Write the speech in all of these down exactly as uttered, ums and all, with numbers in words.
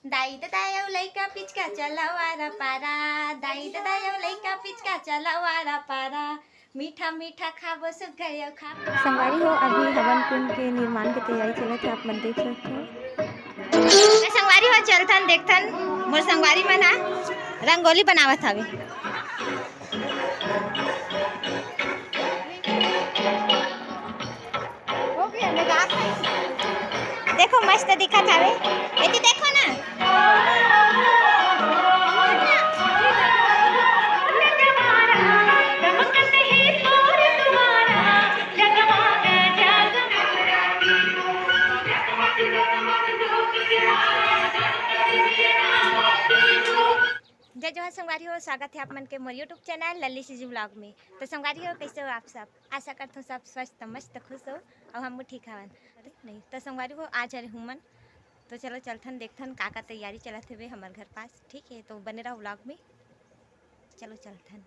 दाई ददा अउ लइका पिचका चलवारा पारा, दाई ददा अउ लइका पिचका चलवारा पारा, मीठा मीठा खाबो सुग्घर अउ खाबो। संगवारी हो, अभी हवन कुंड के निर्माण के तैयारी चलत हे, आप मन देख सकत हो। त संगवारी हो, चलथन देखथन, मोर संगवारी मन ह रंगोली बनावत हवे। देखो, मस्त दिखत हवे। एती देखो ना। जय जोहार संगवारी हो, स्वागत हे आप मन के मोर YouTube चैनल लल्ली सीजी व्लॉग में। तो संगवारी हो, कैसे हो आप सब? आशा करत हो सब स्वस्थ, मस्त, खुश हो, अउ हम ठीक हवन। अरे नहीं, तो संगवारी हो, आज हरे हुमन, तो चलो चलथन देखथन का का तैयारी चलत हवे हमर घर पास, ठीक है? तो बने रहो व्लॉग में, चलो चलथन।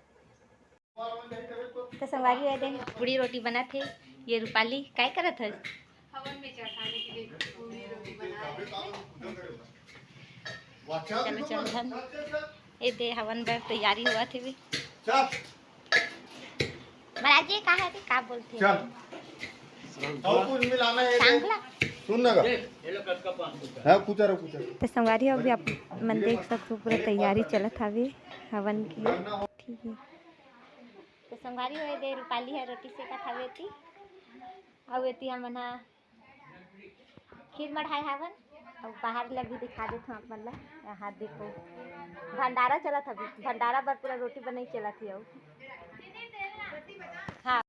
तो संगवारी हो, ये दे पूड़ी रोटी बनत हे, ये रूपाली काय करत हस? हवन में चढ़ाने के लिए पूड़ी रोटी बना रहे हैं। चलो चलथन, ये दे हवन बर तैयारी होवत हवे। चल। महाराज जी, का है, का बोलथे? चल। अउ कुछ मिलाना है, सांगला। सुन ना गा। हाँ, कुछ रहो, कुछ रहो। तो संगवारी हो, अभी आप मन देख सकत हो, पूरा तैयारी चलत हवे हवन के। ठीक है, तो संगवारी हो, ये दे रूपाली ह रोटी सेकत हवे एती, अउ एती हमन ह खीर मढ़ाए हावन, अउ बाहर ला भी दिखा देथव आप मन ला। यहाँ देखो, भंडारा चलत हवे, भंडारा बर पूरा रोटी बनई चलत हे। अउ हाँ।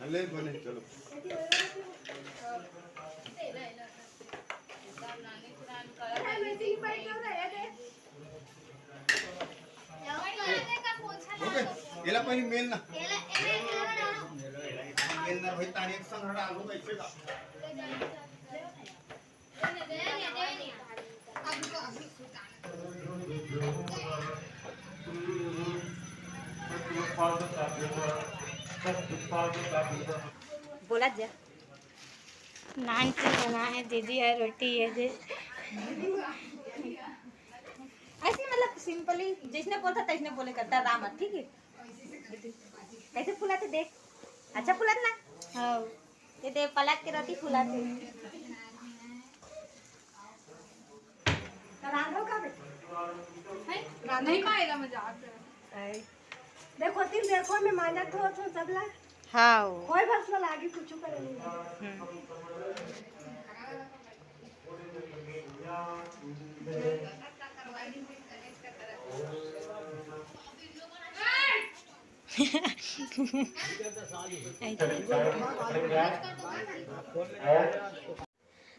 ले बने, चलो। हो गए, एला पहले मेल ना। मेल ना भाई, ताने एक संग हटा लो, ऐसे का। बोला जा। नान चीज बना है दीदी, है रोटी है जे। ऐसे मतलब simply जैसने बोलता तैसने बोले करता राम, ठीक है? कैसे फुलाथे देख, अच्छा फुलाथे ना? हाँ। ये दे पलक के रोटी फुलाथे। रांधो का बेटा? हैं? रांधो नहीं का? पाएगा मजाक। हैं? देखो, तीन देखो, मैं मांजत हो, तो सबला। हाँ। कोई बस में लागी, कुछ करे नहीं। हम्म।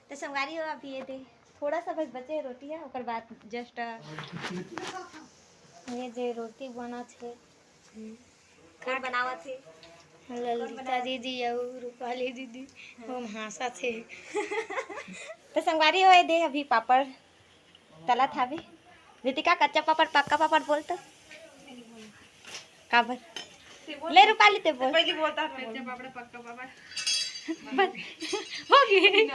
तो संगवारी हो, अभी ये दे थोड़ा सा बस बचे हे रोटी ह, ओकर बाद just ये जे रोटी बनत हे, कोन बनावत हे? ललिता दीदी अउ रूपाली दीदी, हाँ। ओम हाँसत हे। तो संगवारी हो, ये दे अभी पापड़ तलत हावे। रितिका, कच्चा पापड़, पक्का पापड़ बोल तो। काबर? ले रूपाली, ते बोल। पहले बोलता था, कच्चा पापड़, पक्का पापड़। बस, हो गई।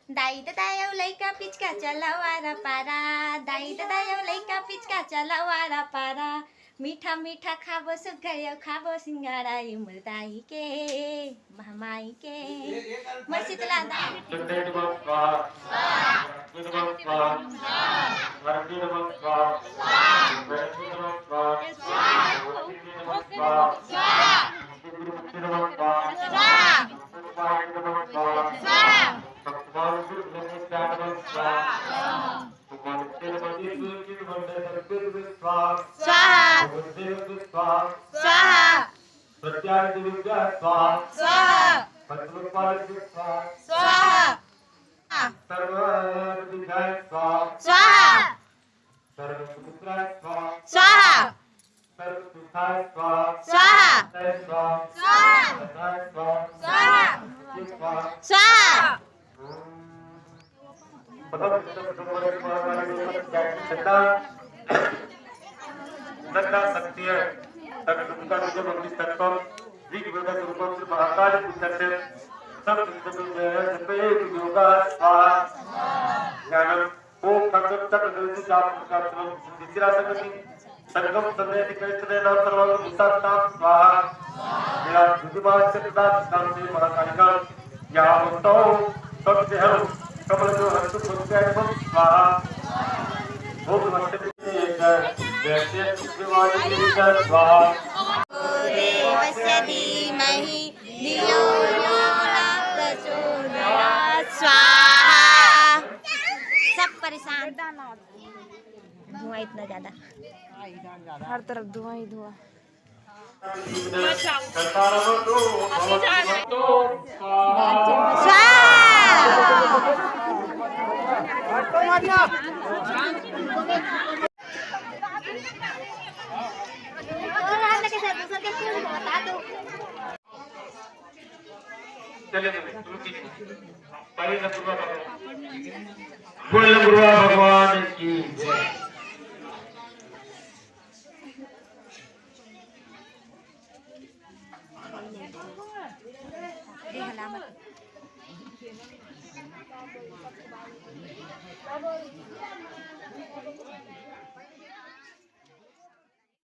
दाई ददा अउ लइका पिचका चलवारा पारा, दाई ददा अउ लइका पिचका चलवारा पारा। मीठा मीठा खाबो सुग्घर अउ खाबो सिंघाड़ा, ए मोर दाई के, महामाई के, मोर शीतला दाई। स्वाहा। स्वाहा। स्वाहा। स्वाहा। स्वाहा। स्वाहा। स्वाहा। स्वाहा। स्वाहा। स्वाहा। संगम संदेह निकैत नाम सर्वं भूतात्मा स्वाहा। या दुर्दिवास चक्रदास नाम से महाकालिका। या भक्तौ सत्य हरौ कमल जो हरतु भक्त्या स्वाहा। ओम नमः शिवाय स्वाहा। देवस्य धीमहि धियो यो न प्रचोदयात् स्वाहा। सब परेशान। धुआं इतना ज्यादा, हर तरफ धुआं ही धुआं। स्वाहा। चले, चले, शुरू कीजिए। पहले तो दुर्गा भगवान। बोल दुर्गा भगवान की जय।